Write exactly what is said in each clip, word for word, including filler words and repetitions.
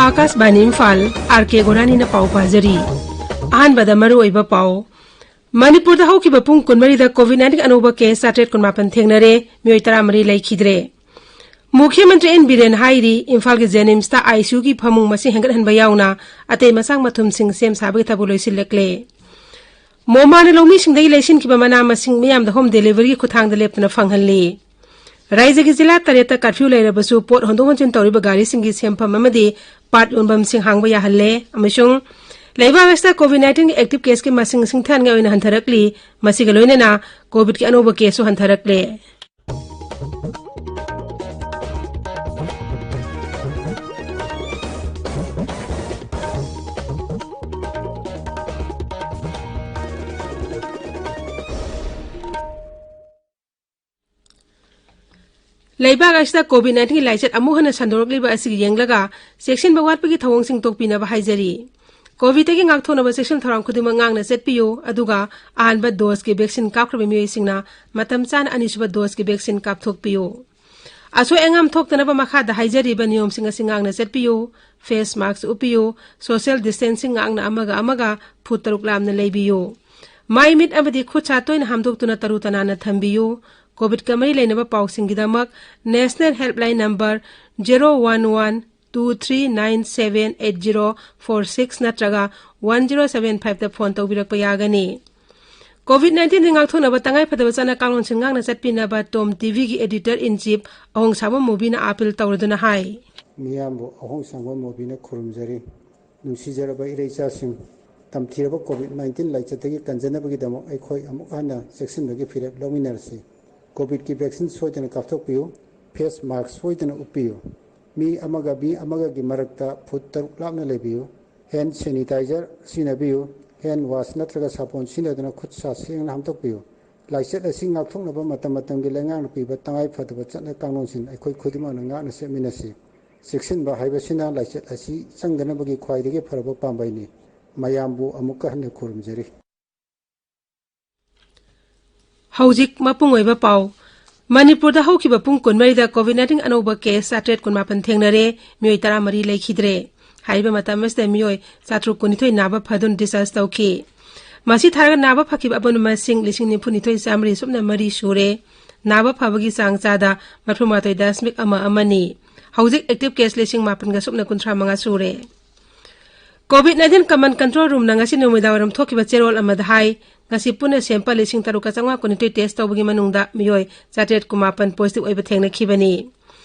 ꯑꯥꯀꯥꯁꯕꯥꯅꯤ Imphal, R ꯀꯦ ꯒꯣꯔꯥꯅꯤꯅ ꯄꯥꯎ ꯄꯥꯖꯔꯤ꯫ ꯑꯍꯥꯟꯕꯗ ꯃꯔꯨꯑꯣꯏꯕ ꯄꯥꯎ꯫ ꯃꯅꯤꯄꯨꯔꯗ ꯍꯧꯈꯤꯕ ꯄꯨꯡ ꯀꯨꯟꯃꯔꯤꯗ COVID nineteen ꯑꯅꯧꯕ case ꯆꯥꯇ꯭ꯔꯦꯠ ꯀꯨꯟꯃꯥꯄꯟ ꯊꯦꯡꯅꯔꯦ, ꯃꯤꯑꯣꯏ ꯇꯔꯥꯃꯔꯤ ꯂꯩꯈꯤꯗ꯭ꯔꯦ꯫ ꯃꯨꯈ꯭ꯌ ꯃꯟꯇ꯭ꯔꯤ ꯑꯦꯟ ꯕꯤꯔꯦꯟ ꯍꯥꯏꯔꯤ, ꯏꯝꯐꯥꯜꯒꯤ JNIMSꯇ ICUꯒꯤ ꯐꯃꯨꯡ ꯃꯁꯤꯡ ꯍꯦꯟꯒꯠꯍꯟꯕ ꯌꯥꯎꯅ ꯑꯇꯩ ꯃꯆꯥꯛ ꯃꯊꯨꯝꯁꯤꯡ ꯁꯦꯝ ꯁꯥꯕꯒꯤ ꯊꯕꯛ ꯂꯣꯏꯁꯤꯜꯂꯛꯂꯦ꯫ ꯃꯣꯃꯥꯅ ꯂꯧꯃꯤꯁꯤꯡꯗꯒꯤ ꯂꯩꯁꯤꯟꯈꯤꯕ ꯃꯅꯥ ꯃꯁꯤꯡ ꯃꯤꯌꯥꯝꯗ home deliveryꯒꯤ ꯈꯨꯠꯊꯥꯡꯗ ꯂꯦꯞꯇꯅ ꯐꯪꯍꯜꯂꯤ꯫ ꯔꯥꯏꯖ꯭ꯌꯒꯤ ꯖꯤꯂꯥ ꯇꯔꯦꯠꯇ curfew ꯂꯩꯔꯕꯁꯨ ꯄꯣꯠ ꯍꯣꯟꯗꯣꯛ ꯍꯣꯟꯖꯤꯟ ꯇꯧꯔꯤꯕ ꯒꯥꯔꯤꯁꯤꯡꯒꯤ ꯁꯦꯝꯐꯝ ꯑꯃꯗꯤ part ꯌꯣꯟꯐꯝꯁꯤꯡ ꯍꯥꯡꯕ ꯌꯥꯍꯜꯂꯦ ꯑꯃꯁꯨꯡ ꯂꯩꯕꯥꯛ ꯑꯁꯤꯗ COVID nineteenꯒꯤ active caseꯀꯤ ꯃꯁꯤꯡ ꯁꯤꯡꯊꯍꯟꯉꯥꯏ ꯑꯣꯏꯅ ꯍꯟꯊꯔꯛꯂꯤ꯫ ꯃꯁꯤꯒ ꯂꯣꯏꯅꯅ COVIDꯀꯤ ꯑꯅꯧꯕ caseꯁꯨ ꯍꯟꯊꯔꯛꯂꯦ꯫ ꯂꯩꯕꯥꯛ ꯑꯁꯤꯗ COVID nineteenꯒꯤ ꯂꯥꯏꯆꯠ ꯑꯃꯨꯛ ꯍꯟꯅ ꯁꯟꯗꯣꯔꯛꯂꯤꯕ ꯑꯁꯤꯒꯤ ꯌꯦꯡꯂꯒ ꯆꯦꯛꯁꯤꯟꯕ ꯋꯥꯠꯄꯒꯤ ꯊꯧꯑꯣꯡꯁꯤꯡ ꯇꯣꯛꯄꯤꯅꯕ ꯍꯥꯏꯖꯔꯤ꯫ COVIDꯇꯒꯤ ꯉꯥꯛꯊꯣꯛꯅꯕ ꯆꯦꯛꯁꯤꯟ ꯊꯧꯔꯥꯡ ꯈꯨꯗꯤꯡꯃꯛ ꯉꯥꯛꯅ ꯆꯠꯄꯤꯌꯨ, ꯑꯗꯨꯒ ꯑꯍꯥꯟꯕ doseꯀꯤ vaccine ꯀꯥꯞꯈ꯭ꯔꯕ ꯃꯤꯑꯣꯏꯁꯤꯡꯅ ꯃꯇꯝ ꯆꯥꯅ ꯑꯅꯤꯁꯨꯕ doseꯀꯤ vaccine ꯀꯥꯞꯊꯣꯛꯄꯤꯌꯨ꯫ ꯑꯁꯣꯏ ꯑꯉꯥꯝ ꯊꯣꯛꯇꯅꯕ ꯃꯈꯥꯗ ꯍꯥꯏꯖꯔꯤꯕ ꯅꯤꯌꯣꯝꯁꯤꯡ ꯑꯁꯤ ꯉꯥꯛꯅ ꯆꯠꯄꯤꯌꯨ: face mask ꯎꯞꯄꯤꯌꯨ, social distancing ꯉꯥꯛꯅ ꯑꯃꯒ ꯑꯃꯒ ꯐꯨꯠ ꯇꯔꯨꯛ ꯂꯥꯞꯅ ꯂꯩꯕꯤꯌꯨ꯫ ꯃꯥꯏ ꯃꯤꯠ ꯑꯃꯗꯤ ꯈꯨꯠ ꯁꯥ ꯇꯣꯏꯅ ꯍꯥꯝꯗꯣꯛꯇꯨꯅ ꯇꯔꯨ ꯇꯅꯥꯟꯅ ꯊꯝꯕꯤꯌꯨ꯫ COVIDꯀ ꯃꯔꯤ ꯂꯩꯅꯕ ꯄꯥꯎꯁꯤꯡꯒꯤꯗꯃꯛ national helpline number zero one one two three nine seven eight zero four six ꯅꯠꯇ꯭ꯔꯒ one zero seven fiveꯇ phone ꯇꯧꯕꯤꯔꯛꯄ ꯌꯥꯒꯅꯤ꯫ COVID nineteenꯗꯒꯤ ꯉꯥꯛꯊꯣꯛꯅꯕ ꯇꯉꯥꯏꯐꯗꯕ ꯆꯠꯅ ꯀꯥꯡꯂꯣꯟꯁꯤꯡ ꯉꯥꯛꯅ ꯆꯠꯄꯤꯅꯕ Tom TVꯒꯤ editor in chief ꯑꯍꯣꯡꯁꯥꯕ ꯃꯣꯕꯤꯅ appeal ꯇꯧꯔꯗꯨꯅ ꯍꯥꯏ꯫ ꯃꯤꯌꯥꯝꯕꯨ ꯑꯍꯣꯡꯁꯥꯡꯕ ꯃꯣꯕꯤꯅ ꯈꯨꯔꯨꯝꯖꯔꯤ꯫ ꯅꯨꯡꯁꯤꯖꯔꯕ ꯏꯔꯩꯆꯥꯁꯤꯡ, ꯇꯝꯊꯤꯔꯕ COVID nineteen ꯂꯥꯏꯆꯠꯇꯒꯤ ꯀꯟꯖꯅꯕꯒꯤꯗꯃꯛ ꯑꯩꯈꯣꯏ ꯑꯃꯨꯛ ꯍꯟꯅ ꯆꯦꯛꯁꯤꯟꯕꯒꯤ ꯐꯤꯔꯦꯞ ꯂꯧꯃꯤꯟꯅꯔꯁꯤ꯫ COVIDꯀꯤ vaccine ꯁꯣꯏꯗꯅ ꯀꯥꯞꯊꯣꯛꯄꯤꯌꯨ, face mask ꯁꯣꯏꯗꯅ ꯎꯞꯄꯤꯌꯨ꯫ ꯃꯤ ꯑꯃꯒ ꯃꯤ ꯑꯃꯒꯒꯤ ꯃꯔꯛꯇ ꯐꯨꯠ ꯇꯔꯨꯛ ꯂꯥꯞꯅ ꯂꯩꯕꯤꯌꯨ꯫ Hand sanitizer ꯁꯤꯖꯤꯟꯅꯕꯤꯌꯨ꯫ Hand wash ꯅꯠꯇ꯭ꯔꯒ ꯁꯥꯄꯣꯟ ꯁꯤꯖꯤꯟꯅꯗꯨꯅ ꯈꯨꯠ ꯁꯥ ꯁꯦꯡꯅ ꯍꯥꯝꯗꯣꯛꯄꯤꯌꯨ꯫ ꯂꯥꯏꯆꯠ ꯑꯁꯤ ꯉꯥꯛꯊꯣꯛꯅꯕ ꯃꯇꯝ ꯃꯇꯝꯒꯤ ꯂꯩꯉꯥꯛꯅ ꯄꯤꯕ ꯇꯉꯥꯏ ꯐꯗꯕ ꯆꯠꯅ ꯀꯥꯡꯂꯣꯟꯁꯤꯡ ꯑꯩꯈꯣꯏ ꯈꯨꯗꯤꯡꯃꯛꯅ ꯉꯥꯛꯅ ꯆꯠꯃꯤꯟꯅꯁꯤ꯫ ꯆꯦꯛꯁꯤꯟꯕ ꯍꯥꯏꯕꯁꯤꯅ ꯂꯥꯏꯆꯠ ꯑꯁꯤ ꯆꯪꯗꯅꯕꯒꯤ ꯈ꯭ꯋꯥꯏꯗꯒꯤ ꯐꯔꯕ ꯄꯥꯝꯕꯩꯅꯤ꯫ ꯃꯌꯥꯝꯕꯨ ꯑꯃꯨꯛꯀ ꯍꯟꯅ ꯈꯨꯔꯨꯝꯖꯔꯤ꯫ ꯍꯧꯖꯤꯛ ꯃꯄꯨꯡ ꯑꯣꯏꯕ ꯄꯥꯎ꯫ ꯃꯅꯤꯄꯨꯔꯗ ꯍꯧꯈꯤꯕ ꯄꯨꯡ ꯀꯨꯟꯃꯔꯤꯗ COVID nineteen ꯑꯅꯧꯕ case ꯆꯥꯇ꯭ꯔꯦꯠ ꯀꯨꯟꯃꯥꯄꯟ ꯊꯦꯡꯅꯔꯦ, ꯃꯤꯑꯣꯏ ꯇꯔꯥꯃꯔꯤ ꯂꯩꯈꯤꯗ꯭ꯔꯦ꯫ ꯍꯥꯏꯔꯤꯕ ꯃꯇꯝ ꯑꯁꯤꯗ ꯃꯤꯑꯣꯏ ꯆꯥꯇ꯭ꯔꯨꯛ ꯀꯨꯟꯅꯤꯊꯣꯏ ꯅꯥꯕ ꯐꯗꯨꯅ discharge ꯇꯧꯈꯤ꯫ ꯃꯁꯤ ꯊꯥꯔꯒ ꯅꯥꯕ ꯐꯈꯤꯕ ꯑꯄꯨꯟꯕ ꯃꯁꯤꯡ ꯂꯤꯁꯤꯡ ꯅꯤꯐꯨꯅꯤꯊꯣꯏ ꯆꯥꯃꯔꯤ ꯁꯨꯞꯅ ꯃꯔꯤ ꯁꯨꯔꯦ꯫ ꯅꯥꯕ ꯐꯕꯒꯤ ꯆꯥꯡ ꯆꯥꯗ ꯃꯔꯐꯨ ꯃꯥꯊꯣꯏ ꯗꯁꯃꯤꯛ ꯑꯃ ꯑꯃꯅꯤ꯫ ꯍꯧꯖꯤꯛ active case ꯂꯤꯁꯤꯡ ꯃꯥꯄꯟꯒ ꯁꯨꯞꯅ ꯀꯨꯟꯊ꯭ꯔꯥ ꯃꯉꯥ ꯁꯨꯔꯦ꯫ COVID nineteen Command Control Roomꯅ ꯉꯁꯤ ꯅꯨꯃꯤꯗꯥꯡꯋꯥꯏꯔꯝ ꯊꯣꯛꯈꯤꯕ ꯆꯦꯔꯣꯜ ꯑꯃꯗ ꯍꯥꯏ, ꯉꯁꯤ ꯄꯨꯟꯅ sample ꯂꯤꯁꯤꯡ ꯇꯔꯨꯛꯀ ꯆꯥꯝꯃꯉꯥ ꯀꯨꯟꯅꯤꯊꯣꯏ test ꯇꯧꯕꯒꯤ ꯃꯅꯨꯡꯗ ꯃꯤꯑꯣꯏ ꯆꯥꯇ꯭ꯔꯦꯠ ꯀꯨꯟꯃꯥꯄꯟ positive ꯑꯣꯏꯕ ꯊꯦꯡꯅꯈꯤꯕꯅꯤ꯫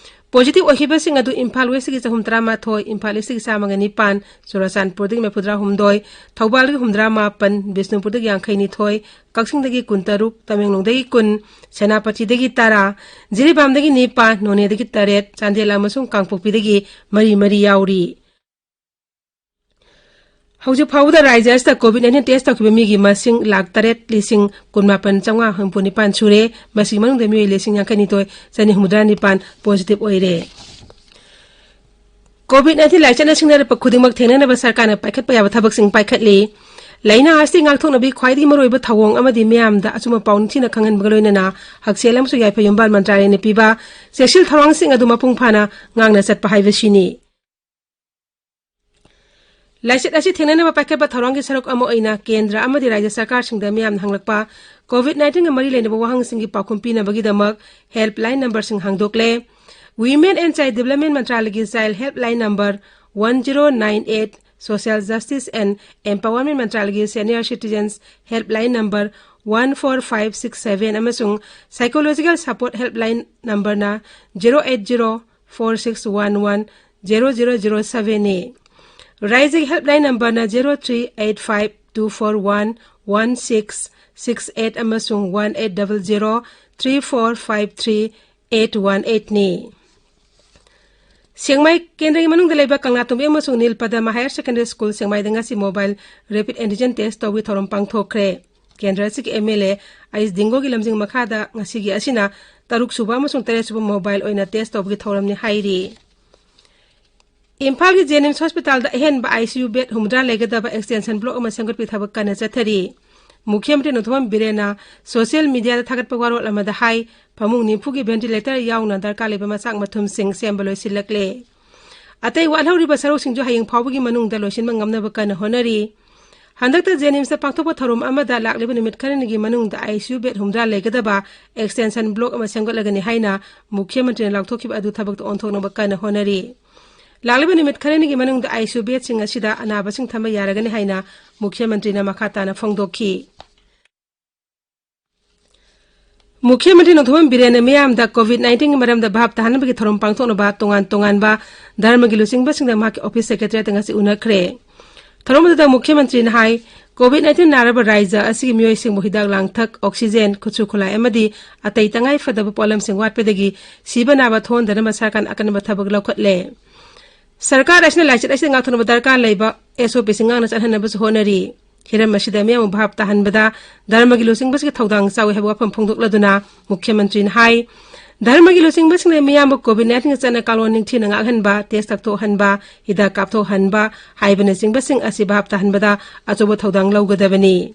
Positive ꯑꯣꯏꯈꯤꯕꯁꯤꯡ ꯑꯗꯨ ꯏꯝꯐꯥꯜ Westꯀꯤ ꯆꯍꯨꯝ ꯇꯔꯥꯃꯥꯊꯣꯏ, ꯏꯝꯐꯥꯜ Eastꯀꯤ ꯆꯥꯝꯃꯒ ꯅꯤꯄꯥꯟ, ꯆꯨꯔꯥꯆꯥꯟꯄꯨꯔꯗꯒꯤ ꯃꯔꯐꯨꯇꯔꯥꯍꯨꯝꯗꯣꯏ, ꯊꯧꯕꯥꯜꯗꯒꯤ ꯍꯨꯝꯗ꯭ꯔꯥ ꯃꯥꯄꯟ, ꯕꯤꯁꯅꯨꯄꯨꯔꯗꯒꯤ ꯌꯥꯡꯈꯩ ꯅꯤꯊꯣꯏ, ꯀꯛꯆꯤꯡꯗꯒꯤ ꯀꯨꯟꯇꯔꯨꯛ, ꯇꯃꯦꯡꯂꯣꯡꯗꯒꯤ ꯀꯨꯟ, ꯁꯦꯅꯥꯄꯇꯤꯗꯒꯤ ꯇꯔꯥ, ꯖꯤꯔꯤꯕꯥꯝꯗꯒꯤ ꯅꯤꯄꯥꯟ, ꯅꯣꯅꯦꯗꯒꯤ ꯇꯔꯦꯠ, ꯆꯥꯟꯗꯦꯜ ꯑꯃꯁꯨꯡ ꯀꯥꯡꯄꯣꯛꯄꯤꯗꯒꯤ ꯃꯔꯤ ꯃꯔꯤ ꯌꯥꯎꯔꯤ꯫ ꯍꯧꯖꯤꯛ ꯐꯥꯎꯕꯗ ꯔꯥꯖ꯭ꯌ ꯑꯁꯤꯗ COVID nineteen test ꯇꯧꯈꯤꯕ ꯃꯤꯒꯤ ꯃꯁꯤꯡ ꯂꯥꯈ ꯇꯔꯦꯠ ꯂꯤꯁꯤꯡ ꯀꯨꯟꯃꯥꯄꯟ ꯆꯥꯝꯃꯉꯥ ꯍꯨꯝꯐꯨ ꯅꯤꯄꯥꯟ ꯁꯨꯔꯦ꯫ ꯃꯁꯤꯒꯤ ꯃꯅꯨꯡꯗ ꯃꯤꯑꯣꯏ ꯂꯤꯁꯤꯡ ꯌꯥꯡꯈꯩ ꯅꯤꯊꯣꯏ ꯆꯅꯤ ꯍꯨꯝꯐꯨꯇꯔꯥ ꯅꯤꯄꯥꯟ positive ꯑꯣꯏꯔꯦ꯫ COVID nineteen ꯂꯥꯏꯆꯠꯅ ꯁꯤꯡꯅꯔꯛꯄ ꯈꯨꯗꯤꯡꯃꯛ ꯊꯦꯡꯅꯅꯕ ꯁꯔꯀꯥꯔꯅ ꯄꯥꯏꯈꯠꯄ ꯌꯥꯕ ꯊꯕꯛꯁꯤꯡ ꯄꯥꯏꯈꯠꯂꯤ꯫ ꯂꯥꯏꯅꯥ ꯑꯁꯤ ꯉꯥꯛꯊꯣꯛꯅꯕꯒꯤ ꯈ꯭ꯋꯥꯏꯗꯒꯤ ꯃꯔꯨꯑꯣꯏꯕ ꯊꯧꯑꯣꯡ ꯑꯃꯗꯤ ꯃꯤꯌꯥꯝꯗ ꯑꯆꯨꯝꯕ ꯄꯥꯎ ꯅꯤꯡꯊꯤꯅ ꯈꯪꯍꯟꯕꯒ ꯂꯣꯏꯅꯅ ꯍꯛꯁꯦꯜ ꯑꯃꯁꯨꯡ ꯌꯥꯏꯐ ꯌꯨꯝꯕꯥꯜ ꯃꯟꯇ꯭ꯔꯥꯂꯌꯅ ꯄꯤꯕ ꯆꯦꯛꯁꯤꯜ ꯊꯧꯔꯥꯡꯁꯤꯡ ꯑꯗꯨ ꯃꯄꯨꯡ ꯐꯥꯅ ꯉꯥꯛꯅ ꯆꯠꯄ ꯍꯥꯏꯕꯁꯤꯅꯤ꯫ ꯂꯥꯏꯆꯠ ꯑꯁꯤ ꯊꯦꯡꯅꯅꯕ ꯄꯥꯏꯈꯠꯄ ꯊꯧꯔꯥꯡꯒꯤ ꯁꯔꯨꯛ ꯑꯃ ꯑꯣꯏꯅ ꯀꯦꯟꯗ꯭ꯔ ꯑꯃꯗꯤ ꯔꯥꯖ꯭ꯌ ꯁꯔꯀꯥꯔꯁꯤꯡꯗ ꯃꯤꯌꯥꯝꯅ ꯍꯪꯂꯛꯄ COVID nineteenꯒ ꯃꯔꯤ ꯂꯩꯅꯕ ꯋꯥꯍꯪꯁꯤꯡꯒꯤ ꯄꯥꯎꯈꯨꯝ ꯄꯤꯅꯕꯒꯤꯗꯃꯛ helpline numberꯁꯤꯡ ꯍꯥꯡꯗꯣꯛꯂꯦ꯫ Women and Child Development ꯃꯟꯇ꯭ꯔꯥꯂꯌꯒꯤ child helpline number one zero nine eight, Social Justice and Empowerment ꯃꯟꯇ꯭ꯔꯥꯂꯌꯒꯤ Senior Citizens helpline number one four five six seven ꯑꯃꯁꯨꯡ Psychological Support helpline numberꯅ zero eight zero four six one one zero zero zero sevenꯅꯤ꯫ ꯔꯥꯏꯖꯒꯤ helpline numberꯅ zero three eight five two four one one six six eight ꯑꯃꯁꯨꯡ one eight double zero three four five three eight one eightꯅꯤ꯫ ꯁꯦꯡꯃꯥꯏ ꯀꯦꯟꯗ꯭ꯔꯒꯤ ꯃꯅꯨꯡꯗ ꯂꯩꯕ ꯀꯪꯂꯥꯇꯣꯝꯕꯤ ꯑꯃꯁꯨꯡ ꯅꯤꯜ Padma Higher Secondary School ꯁꯦꯡꯃꯥꯏꯗ ꯉꯁꯤ mobile rapid antigen test ꯇꯧꯕꯒꯤ ꯊꯧꯔꯝ ꯄꯥꯡꯊꯣꯛꯈ꯭ꯔꯦ꯫ ꯀꯦꯟꯗ꯭ꯔ ꯑꯁꯤꯒꯤ MLA ꯑꯩꯆ ꯗꯤꯡꯒꯣꯒꯤ ꯂꯝꯖꯤꯡ ꯃꯈꯥꯗ ꯉꯁꯤꯒꯤ ꯑꯁꯤꯅ ꯇꯔꯨꯛ ꯁꯨꯕ ꯑꯃꯁꯨꯡ ꯇꯔꯦꯠ ꯁꯨꯕ mobile ꯑꯣꯏꯅ test ꯇꯧꯕꯒꯤ ꯊꯧꯔꯝꯅꯤ ꯍꯥꯏꯔꯤ꯫ ꯏꯝꯐꯥꯜꯒꯤ JNIMS Hospitalꯗ ꯑꯍꯦꯟꯕ ICU bed ꯍꯨꯝꯐꯨꯇꯔꯥ ꯂꯩꯒꯗꯕ extension block ꯑꯃ ꯁꯦꯝꯒꯠꯄꯒꯤ ꯊꯕꯛ ꯀꯟꯅ ꯆꯠꯊꯔꯤ꯫ ꯃꯨꯈ꯭ꯌ ꯃꯟꯇ꯭ꯔꯤ ꯅꯣꯡꯊꯣꯝꯕꯝ ꯕꯤꯔꯦꯟꯅ ꯁꯣꯁꯤꯌꯦꯜ ꯃꯤꯗꯤꯌꯥꯗ ꯊꯥꯒꯠꯄ ꯋꯥꯔꯣꯜ ꯑꯃꯗ ꯍꯥꯏ, ꯐꯃꯨꯡ ꯅꯤꯐꯨꯒꯤ ꯚꯦꯟꯇꯤꯂꯦꯇꯔ ꯌꯥꯎꯅ ꯗꯔꯀꯥꯔ ꯂꯩꯕ ꯃꯆꯥꯛ ꯃꯊꯨꯝꯁꯤꯡ ꯁꯦꯝꯕ ꯂꯣꯏꯁꯤꯜꯂꯛꯂꯦ꯫ ꯑꯇꯩ ꯋꯥꯠꯍꯧꯔꯤꯕ ꯁꯔꯨꯛꯁꯤꯡꯁꯨ ꯍꯌꯦꯡ ꯐꯥꯎꯕꯒꯤ ꯃꯅꯨꯡꯗ ꯂꯣꯏꯁꯤꯟꯕ ꯉꯝꯅꯕ ꯀꯟꯅ ꯍꯣꯠꯅꯔꯤ꯫ ꯍꯟꯗꯛꯇ ꯖꯦꯅꯤꯝꯁꯇ ꯄꯥꯡꯊꯣꯛꯄ ꯊꯧꯔꯝ ꯑꯃꯗ ꯂꯥꯛꯂꯤꯕ ꯅꯨꯃꯤꯠ ꯈꯔꯅꯤꯒꯤ ꯃꯅꯨꯡꯗ ICU bed ꯍꯨꯝꯗ꯭ꯔꯥ ꯂꯩꯒꯗꯕ extension block ꯑꯃ ꯁꯦꯝꯒꯠꯂꯒꯅꯤ ꯍꯥꯏꯅ ꯃꯨꯈ꯭ꯌ ꯃꯟꯇ꯭ꯔꯤꯅ ꯂꯥꯎꯊꯣꯛꯈꯤꯕ ꯑꯗꯨ ꯊꯕꯛꯇ ꯑꯣꯟꯊꯣꯛꯅꯕ ꯀꯟꯅ ꯍꯣꯠꯅꯔꯤ꯫ ꯂꯥꯛꯂꯤꯕ ꯅꯨꯃꯤꯠ ꯈꯔꯅꯤꯒꯤ ꯃꯅꯨꯡꯗ ICU bedꯁꯤꯡ ꯑꯁꯤꯗ ꯑꯅꯥꯕꯁꯤꯡ ꯊꯝꯕ ꯌꯥꯔꯒꯅꯤ ꯍꯥꯏꯅ ꯃꯨꯈ꯭ꯌ ꯃꯟꯇ꯭ꯔꯤꯅ ꯃꯈꯥ ꯇꯥꯅ ꯐꯣꯡꯗꯣꯛꯈꯤ꯫ ꯃꯨꯈ꯭ꯌ ꯃꯟꯇ꯭ꯔꯤ ꯅꯣꯡꯊꯣꯝꯕꯝ ꯕꯤꯔꯦꯟꯅ ꯃꯤꯌꯥꯝꯗ COVID nineteen ꯒꯤ ꯃꯔꯝꯗ ꯚꯥꯞ ꯇꯥꯍꯟꯕꯒꯤ ꯊꯧꯔꯝ ꯄꯥꯡꯊꯣꯛꯅꯕ ꯇꯣꯉꯥꯟ ꯇꯣꯉꯥꯟꯕ ꯙꯔꯃꯒꯤ ꯂꯨꯆꯤꯡꯕꯁꯤꯡꯗ ꯃꯍꯥꯛꯀꯤ office secretariat ꯇ ꯉꯁꯤ ꯎꯅꯈ꯭ꯔꯦ꯫ ꯊꯧꯔꯝ ꯑꯗꯨꯗ ꯃꯨꯈ꯭ꯌ ꯃꯟꯇ꯭ꯔꯤꯅ ꯍꯥꯏ, COVID nineteen ꯅꯥꯔꯕ ꯔꯥꯏꯖ꯭ꯌ ꯑꯁꯤꯒꯤ ꯃꯤꯑꯣꯏꯁꯤꯡꯕꯨ ꯍꯤꯗꯥꯛ ꯂꯥꯡꯊꯛ, oxygen, ꯈꯨꯠꯁꯨ ꯈꯨꯠꯂꯥꯏ ꯑꯃꯗꯤ ꯑꯇꯩ ꯇꯉꯥꯏ ꯐꯗꯕ ꯄꯣꯠꯂꯝꯁꯤꯡ ꯋꯥꯠꯄꯗꯒꯤ ꯁꯤꯕ ꯅꯥꯕ ꯊꯣꯛꯍꯟꯗꯅꯕ ꯁꯔꯀꯥꯔꯅ ꯑꯀꯟꯕ ꯊꯕꯛ ꯂꯧꯈꯠꯂꯦ꯫ ꯁꯔꯀꯥꯔ ꯑꯁꯤꯅ ꯂꯥꯏꯆꯠ ꯑꯁꯤꯗ ꯉꯥꯛꯊꯣꯛꯅꯕ ꯗꯔꯀꯥꯔ ꯂꯩꯕ SOP ꯁꯤꯡ ꯉꯥꯛꯅ ꯆꯠꯍꯟꯅꯕꯁꯨ ꯍꯣꯠꯅꯔꯤ꯫ ꯍꯤꯔꯝ ꯑꯁꯤꯗ ꯃꯤꯌꯥꯝꯕꯨ ꯚꯥꯞ ꯇꯥꯍꯟꯕꯗ ꯙꯔꯃꯒꯤ ꯂꯨꯆꯤꯡꯕꯁꯤꯡꯒꯤ ꯊꯧꯗꯥꯡ ꯆꯥꯎꯏ ꯍꯥꯏꯕ ꯋꯥꯐꯝ ꯐꯣꯡꯗꯣꯛꯂꯗꯨꯅ ꯃꯨꯈ꯭ꯌ ꯃꯟꯇ꯭ꯔꯤꯅ ꯍꯥꯏ, ꯙꯔꯃꯒꯤ ꯂꯨꯆꯤꯡꯕꯁꯤꯡꯅ ꯃꯤꯌꯥꯝꯕꯨ COVID nineteen ꯒꯤ ꯆꯠꯅ ꯀꯥꯡꯂꯣꯟ ꯅꯤꯡꯊꯤꯅ ꯉꯥꯛꯍꯟꯕ, test ꯇꯧꯊꯣꯛꯍꯟꯕ, ꯍꯤꯗꯥꯛ ꯀꯥꯞꯊꯣꯛꯍꯟꯕ ꯍꯥꯏꯕꯅꯆꯤꯡꯕꯁꯤꯡ ꯑꯁꯤ ꯚꯥꯞ ꯇꯥꯍꯟꯕꯗ ꯑꯆꯧꯕ ꯊꯧꯗꯥꯡ ꯂꯧꯒꯗꯕꯅꯤ꯫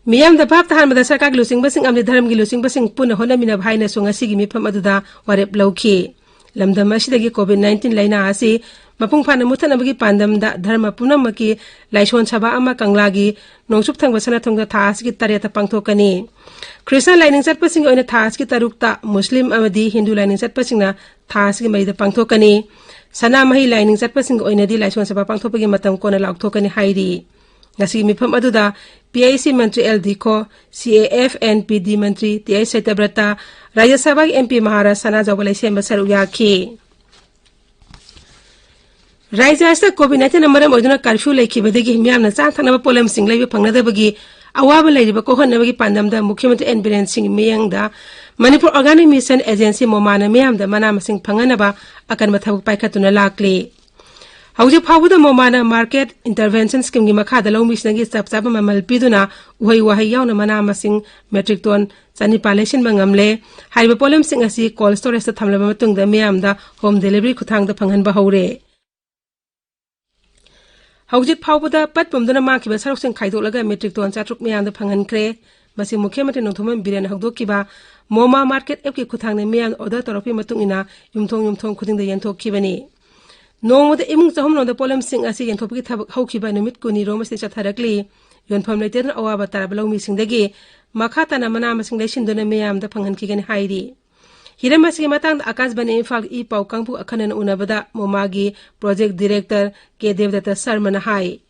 ꯃꯤꯌꯥꯝꯗ ꯚꯥꯞ ꯇꯥꯍꯟꯕꯗ ꯁꯔꯀꯥꯔꯒꯤ ꯂꯨꯆꯤꯡꯕꯁꯤꯡ ꯑꯃꯗꯤ ꯙꯔꯃꯒꯤ ꯂꯨꯆꯤꯡꯕꯁꯤꯡ ꯄꯨꯟꯅ ꯍꯣꯠꯅꯃꯤꯟꯅꯕ ꯍꯥꯏꯅꯁꯨ ꯉꯁꯤꯒꯤ ꯃꯤꯐꯝ ꯑꯗꯨꯗ ꯋꯥꯔꯦꯞ ꯂꯧꯈꯤ꯫ ꯂꯝꯗꯝ ꯑꯁꯤꯗꯒꯤ COVID nineteen ꯂꯥꯏꯅꯥ ꯑꯁꯤ ꯃꯄꯨꯡ ꯐꯥꯅ ꯃꯨꯠꯊꯠꯅꯕꯒꯤ ꯄꯥꯟꯗꯝꯗ ꯙꯔꯃ ꯄꯨꯝꯅꯃꯛꯀꯤ ꯂꯥꯏꯁꯣꯟ ꯁꯚꯥ ꯑꯃ ꯀꯪꯂꯥꯒꯤ ꯅꯣꯡꯆꯨꯞ ꯊꯪꯕ ꯁꯅꯥꯊꯣꯡꯗ ꯊꯥ ꯑꯁꯤꯒꯤ ꯇꯔꯦꯠꯇ ꯄꯥꯡꯊꯣꯛꯀꯅꯤ꯫ ꯈ꯭ꯔꯤꯁꯇꯥꯟ ꯂꯥꯏꯅꯤꯡ ꯆꯠꯄꯁꯤꯡꯒꯤ ꯑꯣꯏꯅ ꯊꯥ ꯑꯁꯤꯒꯤ ꯇꯔꯨꯛꯇ, ꯃꯨꯁꯂꯤꯝ ꯑꯃꯗꯤ ꯍꯤꯟꯗꯨ ꯂꯥꯏꯅꯤꯡ ꯆꯠꯄꯁꯤꯡꯅ ꯊꯥ ꯑꯁꯤꯒꯤ ꯃꯔꯤꯗ ꯄꯥꯡꯊꯣꯛꯀꯅꯤ꯫ ꯁꯅꯥꯃꯍꯤ ꯂꯥꯏꯅꯤꯡ ꯆꯠꯄꯁꯤꯡꯒꯤ ꯑꯣꯏꯅꯗꯤ ꯂꯥꯏꯁꯣꯟ ꯁꯚꯥ ꯄꯥꯡꯊꯣꯛꯄꯒꯤ ꯃꯇꯝ ꯀꯣꯟꯅ ꯂꯥꯎꯊꯣꯛꯀꯅꯤ ꯍꯥꯏꯔꯤ꯫ ꯉꯁꯤꯒꯤ ꯃꯤꯐꯝ ꯑꯗꯨꯗ PIC Mantri L ꯗꯤꯈꯣ, CAF and PD Mantri Th ꯁꯇ꯭ꯌꯕ꯭ꯔꯇ, ꯔꯥꯖ꯭ꯌ ꯁꯚꯥꯒꯤ MP ꯃꯍꯥꯔꯥꯖ ꯁꯅꯥꯖꯥꯎꯕ ꯂꯩꯁꯦꯝꯕ ꯁꯔꯨꯛ ꯌꯥꯈꯤ꯫ ꯔꯥꯖ꯭ꯌ ꯑꯁꯤꯗ COVID nineteen ꯅ ꯃꯔꯝ ꯑꯣꯏꯗꯨꯅ curfew ꯂꯩꯈꯤꯕꯗꯒꯤ ꯃꯤꯌꯥꯝꯅ ꯆꯥꯅ ꯊꯛꯅꯕ ꯄꯣꯠꯂꯝꯁꯤꯡ ꯂꯩꯕ ꯐꯪꯅꯗꯕꯒꯤ ꯑꯋꯥꯕ ꯂꯩꯔꯤꯕ ꯀꯣꯛꯍꯟꯅꯕꯒꯤ ꯄꯥꯟꯗꯝꯗ ꯃꯨꯈ꯭ꯌ ꯃꯟꯇ꯭ꯔꯤ ꯑꯦꯟ ꯕꯤꯔꯦꯟ ꯁꯤꯡꯒꯤ ꯃꯤꯠꯌꯦꯡꯗ ꯃꯅꯤꯄꯨꯔ Organic Mission Agency, ꯃꯣꯃꯥꯅ ꯃꯤꯌꯥꯝꯗ ꯃꯅꯥ ꯃꯁꯤꯡ ꯐꯪꯍꯟꯅꯕ ꯑꯀꯟꯕ ꯊꯕꯛ ꯄꯥꯏꯈꯠꯇꯨꯅ ꯂꯥꯛꯂꯤ꯫ ꯍꯧꯖꯤꯛ ꯐꯥꯎꯕꯗ ꯃꯣꯃꯥꯅ market intervention scheme ꯒꯤ ꯃꯈꯥꯗ ꯂꯧꯃꯤꯁꯤꯡꯒꯤ ꯆꯞ ꯆꯥꯕ ꯃꯃꯜ ꯄꯤꯗꯨꯅ ꯎꯍꯩ ꯋꯥꯍꯩ ꯌꯥꯎꯅ ꯃꯅꯥ ꯃꯁꯤꯡ metric ton ꯆꯅꯤꯄꯥꯜ ꯂꯩꯁꯤꯟꯕ ꯉꯝꯂꯦ꯫ ꯍꯥꯏꯔꯤꯕ ꯄꯣꯠꯂꯝꯁꯤꯡ ꯑꯁꯤ cold storage ꯇ ꯊꯝꯂꯕ ꯃꯇꯨꯡꯗ ꯃꯤꯌꯥꯝꯗ home delivery ꯈꯨꯠꯊꯥꯡꯗ ꯐꯪꯍꯟꯕ ꯍꯧꯔꯦ꯫ ꯍꯧꯖꯤꯛ ꯐꯥꯎꯕꯗ ꯄꯠ ꯄꯨꯝꯗꯨꯅ ꯃꯥꯡꯈꯤꯕ ꯁꯔꯨꯛꯁꯤꯡ ꯈꯥꯏꯗꯣꯛꯂꯒ ꯃꯦꯇ꯭ꯔꯤꯛ ꯇꯣꯟ ꯆꯥꯇ꯭ꯔꯨꯛ ꯃꯌꯥꯗ ꯐꯪꯍꯟꯈ꯭ꯔꯦ꯫ ꯃꯁꯤ ꯃꯨꯈ꯭ꯌ ꯃꯟꯇ꯭ꯔꯤ ꯅꯣꯡꯊꯣꯝꯕꯝ ꯕꯤꯔꯦꯟꯅ ꯍꯧꯗꯣꯛꯈꯤꯕ ꯃꯣꯃꯥ ꯃꯥꯔꯀꯦꯠ ꯑꯦꯞꯀꯤ ꯈꯨꯠꯊꯥꯡꯗ ꯃꯤꯌꯥꯝꯅ ꯑꯣꯔꯗꯔ ꯇꯧꯔꯛꯄꯒꯤ ꯃꯇꯨꯡ ꯏꯟꯅ ꯌꯨꯝꯊꯣꯡ ꯌꯨꯝꯊꯣꯡ ꯈꯨꯗꯤꯡꯗ ꯌꯦꯟꯊꯣꯛꯈꯤꯕꯅꯤ꯫ ꯅꯣꯡꯃꯗ ꯏꯃꯨꯡ ꯆꯍꯨꯝ ꯂꯣꯝꯗ ꯄꯣꯠꯂꯝꯁꯤꯡ ꯑꯁꯤ ꯌꯦꯟꯊꯣꯛꯄꯒꯤ ꯊꯕꯛ ꯍꯧꯈꯤꯕ ꯅꯨꯃꯤꯠ ꯀꯨꯟꯅꯤꯔꯣꯝ ꯑꯁꯤꯗ ꯆꯠꯊꯔꯛꯂꯤ꯫ ꯌꯣꯟꯐꯝ ꯂꯩꯇꯗꯨꯅ ꯑꯋꯥꯕ ꯇꯥꯔꯕ ꯂꯧꯃꯤꯁꯤꯡꯗꯒꯤ ꯃꯈꯥ ꯇꯥꯅ ꯃꯅꯥ ꯃꯁꯤꯡ ꯂꯩꯁꯤꯟꯗꯨꯅ ꯃꯤꯌꯥꯝꯗ ꯐꯪꯍꯟꯈꯤꯒꯅꯤ ꯍꯥꯏꯔꯤ꯫ ꯍꯤꯔꯝ ꯑꯁꯤꯒꯤ ꯃꯇꯥꯡꯗ ꯑꯀꯥꯁꯕꯥꯅꯤ ꯏꯝꯐꯥꯜꯒꯤ ꯏ ꯄꯥꯎ ꯀꯥꯡꯕꯨ ꯑꯈꯟꯅꯅ ꯎꯅꯕꯗ ꯃꯣꯃꯥꯒꯤ ꯄ꯭ꯔꯣꯖꯦꯛ ꯗꯤꯔꯦꯛꯇꯔ ꯀꯦ ꯗꯦꯕꯗꯠꯇ ꯁꯔꯃꯅ ꯍꯥꯏ꯫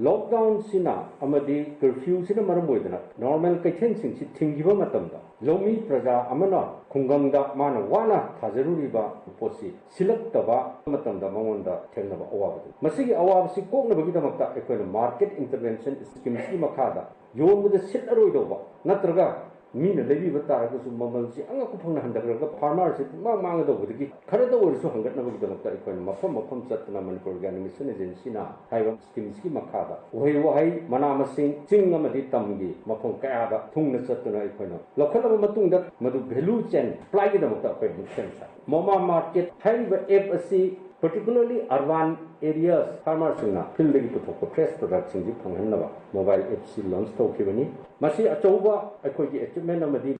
ꯂꯣꯛꯗꯥꯎꯟꯁꯤꯅ ꯑꯃꯗꯤ ꯀꯔꯐ꯭ꯌꯨꯁꯤꯅ ꯃꯔꯝ ꯑꯣꯏꯗꯅ ꯅꯣꯔꯃꯦꯜ ꯀꯩꯊꯦꯜꯁꯤꯡꯁꯤ ꯊꯤꯡꯈꯤꯕ ꯃꯇꯝꯗ ꯂꯧꯃꯤ ꯄ꯭ꯔꯖꯥ ꯑꯃꯅ ꯈꯨꯡꯒꯪꯗ ꯃꯥꯅ ꯋꯥꯅ ꯊꯥꯖꯔꯨꯔꯤꯕ ꯄꯣꯠꯁꯤ ꯁꯤꯜꯂꯛꯇꯕ ꯃꯇꯝꯗ ꯃꯉꯣꯟꯗ ꯊꯦꯡꯅꯕ ꯑꯋꯥꯕꯗꯨ, ꯃꯁꯤꯒꯤ ꯑꯋꯥꯕꯁꯤ ꯀꯣꯛꯅꯕꯒꯤꯗꯃꯛꯇ ꯑꯩꯈꯣꯏꯅ ꯃꯥꯔꯀꯦꯠ ꯏꯟꯇꯔꯚꯦꯟꯁꯟ ꯁ꯭ꯀꯤꯝꯁꯤꯒꯤ ꯃꯈꯥꯗ ꯌꯣꯟꯕꯗ ꯁꯤꯠꯂꯔꯣꯏꯗꯧꯕ ꯅꯠꯇ꯭ꯔꯒ ꯃꯤꯅ ꯂꯩꯕꯤꯕ ꯇꯥꯔꯒꯁꯨ ꯃꯃꯜꯁꯤ ꯑꯉꯛꯄ ꯐꯪꯅ ꯍꯟꯊꯈ꯭ꯔꯒ ꯐꯥꯔꯃꯔꯁꯤ ꯄꯨꯡꯃꯥꯡ ꯃꯥꯡꯒꯗꯧꯕꯗꯒꯤ ꯈꯔꯗ ꯑꯣꯏꯔꯁꯨ ꯍꯟꯒꯠꯅꯕꯒꯤꯗꯃꯛꯇ ꯑꯩꯈꯣꯏꯅ ꯃꯐꯝ ꯃꯐꯝ ꯆꯠꯇꯅ ꯃꯅꯤꯄꯨꯔꯒꯤ ꯑꯦꯅꯤꯃꯦꯁꯟ ꯑꯦꯖꯦꯟꯁꯤꯅ ꯍꯥꯏꯕ ꯁ꯭ꯀꯤꯝꯁꯤꯒꯤ ꯃꯈꯥꯗ ꯎꯍꯩ ꯋꯥꯍꯩ, ꯃꯅꯥ ꯃꯁꯤꯡ, ꯆꯤꯡ ꯑꯃꯗꯤ ꯇꯝꯒꯤ ꯃꯐꯝ ꯀꯌꯥꯗ ꯊꯨꯡꯅ ꯆꯠꯇꯨꯅ ꯑꯩꯈꯣꯏꯅ ꯂꯧꯈꯠꯂꯕ ꯃꯇꯨꯡꯗ ꯃꯗꯨ ꯚꯦꯂꯨ ꯆꯦꯟ ꯁꯄ꯭ꯂꯥꯏꯒꯤꯗꯃꯛꯇ ꯑꯩꯈꯣꯏ ꯑꯃꯨꯛ ꯁꯦꯝ ꯁꯥꯏ꯫ ꯃꯣꯃꯥ ꯃꯥꯔꯀꯦꯠ ꯍꯥꯏꯔꯤꯕ ꯑꯦꯞ ꯑꯁꯤ particularly urban areas farmerꯁꯤꯡꯅ ꯐꯤꯜꯗꯒꯤ ꯄꯨꯊꯣꯛꯄ ꯐ꯭ꯔꯦꯁ ꯄ꯭ꯔꯗꯛꯁꯤꯡꯁꯤ ꯐꯪꯍꯟꯅꯕ ꯃꯣꯕꯥꯏꯜ ꯑꯦꯞꯁꯤ ꯂꯣꯟꯆ ꯇꯧꯈꯤꯕꯅꯤ꯫ ꯃꯁꯤ ꯑꯆꯧꯕ ꯑꯩꯈꯣꯏꯒꯤ ꯑꯦꯆꯤꯞꯃꯦꯟ ꯑꯃꯗꯤ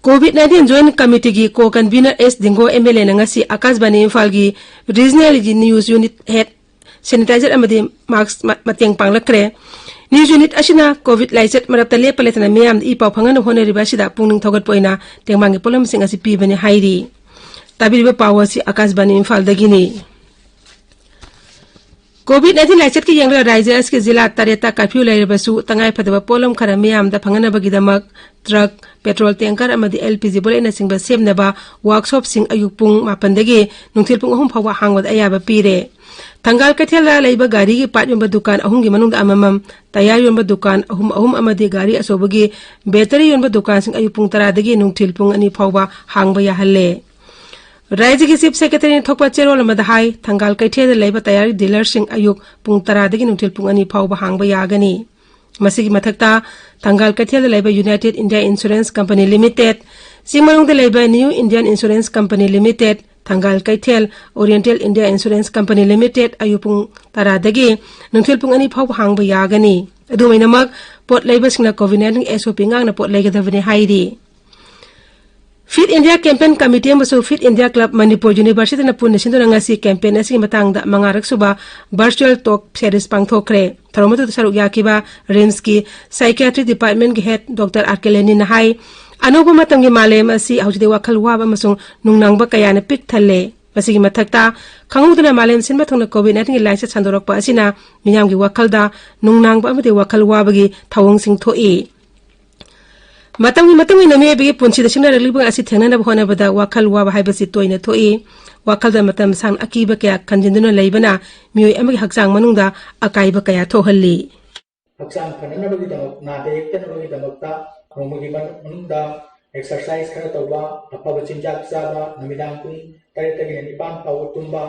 ꯀꯣꯚꯤꯗ ꯅꯥꯏꯟꯇꯤꯟ ꯖꯣꯏꯟ ꯀꯃꯤꯇꯤꯒꯤ ꯀꯣ ꯀꯟꯚꯤꯅꯔ ꯑꯦꯁ ꯗꯤꯡꯒꯣ ꯑꯦꯝ ꯑꯦꯜ ꯑꯦꯅ ꯉꯁꯤ ꯑꯀꯥꯁꯕꯥꯅꯤ ꯏꯝꯐꯥꯜꯒꯤ ꯔꯤꯖꯅꯦꯜꯒꯤ ꯅ꯭ꯌꯨꯁ ꯌꯨꯅꯤꯠ ꯍꯦꯗ ꯁꯦꯅꯤꯇꯥꯏꯖꯔ ꯑꯃꯗꯤ ꯃꯥꯛꯁ ꯃ-, ꯃꯇꯦꯡ ꯄꯥꯡꯂꯛꯈ꯭ꯔꯦ꯫ ꯅ꯭ꯌꯨꯁ ꯌꯨꯅꯤꯠ ꯑꯁꯤꯅ ꯀꯣꯚꯤꯗ ꯂꯥꯏꯆꯠ ꯃꯔꯛꯇ ꯂꯦꯞꯄ ꯂꯩꯇꯅ ꯃꯤꯌꯥꯝꯗ ꯏ ꯄꯥꯎ ꯐꯪꯍꯟꯅꯕ ꯍꯣꯠꯅꯔꯤꯕ ꯑꯁꯤꯗ ꯄꯨꯛꯅꯤꯡ ꯊꯧꯒꯠꯄ ꯑꯣꯏꯅ ꯇꯦꯡꯕꯥꯡꯒꯤ ꯄꯣꯠꯂꯝꯁꯤꯡ ꯑꯁꯤ ꯄꯤꯕꯅꯤ ꯍꯥꯏꯔꯤ꯫ ꯇꯥꯕꯤꯔꯤꯕ ꯄꯥꯎ ꯑꯁꯤ ꯑꯀꯥꯁꯕꯥꯅꯤ ꯏꯝꯐꯥꯜꯗꯒꯤꯅꯤ꯫ ꯀꯣꯚꯤꯗ ꯅꯥꯏꯟꯇꯤꯟ ꯂꯥꯏꯆꯠꯀꯤ ꯌꯦꯡꯂꯒ ꯔꯥꯏꯖ꯭ꯌ ꯑꯁꯤꯒꯤ ꯖꯤꯂꯥ ꯇꯔꯦꯠꯇ ꯀꯔꯐ꯭ꯌꯨ ꯂꯩꯔꯕꯁꯨ, ꯇꯉꯥꯏꯐꯗꯕ ꯄꯣꯠꯂꯝ ꯈꯔ ꯃꯤꯌꯥꯝꯗ ꯐꯪꯍꯟꯅꯕꯒꯤꯗꯃꯛ ꯇ꯭ꯔꯛ, ꯄꯦꯇ꯭ꯔꯣꯜ ꯇꯦꯡꯀꯔ ꯑꯃꯗꯤ ꯑꯦꯜ ꯄꯤ ꯖꯤ ꯕꯣꯂꯦꯠꯅꯆꯤꯡꯕ ꯁꯦꯝꯅꯕ ꯋꯥꯔꯛꯁꯣꯞꯁꯤꯡ ꯑꯌꯨꯛ ꯄꯨꯡ ꯃꯥꯄꯟꯗꯒꯤ ꯅꯨꯡꯊꯤꯜ ꯄꯨꯡ ꯑꯍꯨꯝ ꯐꯥꯎꯕ ꯍꯥꯡꯕꯗ ꯑꯌꯥꯕ ꯄꯤꯔꯦ꯫ ꯊꯪꯒꯥꯜ ꯀꯩꯊꯦꯜꯗ ꯂꯩꯕ ꯒꯥꯔꯤꯒꯤ ꯄꯥꯔꯠ ꯌꯣꯟꯕ ꯗꯨꯀꯥꯟ ꯑꯍꯨꯝꯒꯤ ꯃꯅꯨꯡꯗ ꯑꯃꯃꯝ, ꯇꯌꯥꯔ ꯌꯣꯟꯕ ꯗꯨꯀꯥꯟ ꯑꯍꯨꯝ ꯑꯍꯨꯝ ꯑꯃꯗꯤ ꯒꯥꯔꯤ ꯑꯆꯧꯕꯒꯤ ꯕꯦꯇꯔꯤ ꯌꯣꯟꯕ ꯗꯨꯀꯥꯟꯁꯤꯡ ꯑꯌꯨꯛ ꯄꯨꯡ ꯇꯔꯥꯗꯒꯤ ꯅꯨꯡꯊꯤꯜ ꯄꯨꯡ ꯑꯅꯤ ꯐꯥꯎꯕ ꯍꯥꯡꯕ ꯌꯥꯍꯜꯂꯦ꯫ ꯔꯥꯏꯖ꯭ꯌꯒꯤ ꯆꯤꯐ ꯁꯦꯀ꯭ꯔꯦꯇꯔꯤꯅ ꯊꯣꯛꯄ ꯆꯦꯔꯣꯜ ꯑꯃꯗ ꯍꯥꯏ, ꯊꯪꯒꯥꯜ ꯀꯩꯊꯦꯜꯗ ꯂꯩꯕ ꯇꯌꯥꯔ ꯗꯤꯂꯔꯁꯤꯡ ꯑꯌꯨꯛ ꯄꯨꯡ ꯇꯔꯥꯗꯒꯤ ꯅꯨꯡꯊꯤꯜ ꯄꯨꯡ ꯑꯅꯤ ꯐꯥꯎꯕ ꯍꯥꯡꯕ ꯌꯥꯒꯅꯤ꯫ ꯃꯁꯤꯒꯤ ꯃꯊꯛꯇ, ꯊꯪꯒꯥꯜ ꯀꯩꯊꯦꯜꯗ ꯂꯩꯕ united India insurance company limited, ꯆꯤꯡꯃꯅꯨꯡꯗ ꯂꯩꯕ new Indian insurance company limited, Thangal Keithel, Oriental India Insurance Company Limited, ꯑꯌꯨꯛ ꯄꯨꯡ ꯇꯔꯥꯗꯒꯤ ꯅꯨꯡꯊꯤꯜ ꯄꯨꯡ ꯑꯅꯤ ꯐꯥꯎꯕ ꯍꯥꯡꯕ ꯌꯥꯒꯅꯤ꯫ ꯑꯗꯨꯃꯥꯏꯅꯃꯛ, ꯄꯣꯠ ꯂꯩꯕꯁꯤꯡꯅ COVID nineteen SOP ꯉꯥꯛꯅ ꯄꯣꯠ ꯂꯩꯒꯗꯕꯅꯤ ꯍꯥꯏꯔꯤ꯫ Fit India Campaign Committee ꯑꯃꯁꯨꯡ Fit India Club Manipur Universityꯅ ꯄꯨꯟꯅ ꯁꯤꯟꯗꯨꯅ ꯉꯁꯤ campaign ꯑꯁꯤꯒꯤ ꯃꯇꯥꯡꯗ ꯃꯉꯥꯔꯛ ꯁꯨꯕ virtual talk series ꯄꯥꯡꯊꯣꯛꯈ꯭ꯔꯦ꯫ ꯊꯧꯔꯝ ꯑꯗꯨꯗ ꯁꯔꯨꯛ ꯌꯥꯈꯤꯕ RIMSꯀꯤ Psychiatry Departmentꯀꯤ Head Doctor R K Leninꯅ ꯍꯥꯏ, ꯑꯅꯧꯕ ꯃꯇꯝꯒꯤ ꯃꯥꯂꯦꯝ ꯑꯁꯤ ꯍꯧꯖꯤꯛꯇꯤ ꯋꯥꯈꯜ ꯋꯥꯕ ꯑꯃꯁꯨꯡ ꯅꯨꯡꯅꯥꯡꯕ ꯀꯌꯥꯅ ꯄꯤꯛ ꯊꯜꯂꯦ꯫ ꯃꯁꯤꯒꯤ ꯃꯊꯛꯇ, ꯈꯪꯍꯧꯗꯅ ꯃꯥꯂꯦꯝ ꯁꯤꯟꯕ ꯊꯨꯡꯅ COVID nineteenꯒꯤ ꯂꯥꯏꯆꯠ ꯁꯟꯗꯣꯔꯛꯄ ꯑꯁꯤꯅ ꯃꯤꯌꯥꯝꯒꯤ ꯋꯥꯈꯜꯗ ꯅꯨꯡꯅꯥꯡꯕ ꯑꯃꯗꯤ ꯋꯥꯈꯜ ꯋꯥꯕꯒꯤ ꯊꯧꯑꯣꯡꯁꯤꯡ ꯊꯣꯛꯏ꯫ ꯃꯇꯝꯒꯤ ꯃꯇꯨꯡ ꯏꯟꯅ ꯃꯤꯑꯣꯏꯕꯒꯤ ꯄꯨꯟꯁꯤꯗ ꯁꯤꯡꯅꯔꯛꯂꯤꯕ ꯑꯁꯤ ꯊꯦꯡꯅꯅꯕ ꯍꯣꯠꯅꯕꯗ ꯋꯥꯈꯜ ꯋꯥꯕ ꯍꯥꯏꯕꯁꯤ ꯇꯣꯏꯅ ꯊꯣꯛꯏ꯫ ꯋꯥꯈꯜꯗ ꯃꯇꯝ ꯁꯥꯡꯅ ꯑꯀꯤꯕ ꯀꯌꯥ ꯈꯟꯖꯤꯟꯗꯨꯅ ꯂꯩꯕꯅ ꯃꯤꯑꯣꯏ ꯑꯃꯒꯤ ꯍꯛꯆꯥꯡ ꯃꯅꯨꯡꯗ ꯑꯀꯥꯏꯕ ꯀꯌꯥ ꯊꯣꯛꯍꯜꯂꯤ꯫ ꯍꯛꯆꯥꯡ ꯐꯅꯅꯕꯒꯤꯗꯃꯛ, ꯅꯥꯗ ꯌꯦꯛꯇꯅꯕꯒꯤꯗꯃꯛꯇ ꯅꯣꯡꯃꯒꯤ ꯃꯅꯨꯡꯗ exercise ꯈꯔ ꯇꯧꯕ, ꯑꯐꯕ ꯆꯤꯟꯖꯥꯛ ꯆꯥꯕ, ꯅꯨꯃꯤꯗꯥꯡ ꯄꯨꯡ ꯇꯔꯦꯠꯇꯒꯤꯅ ꯅꯤꯄꯥꯟ ꯐꯥꯎꯕ ꯇꯨꯝꯕ,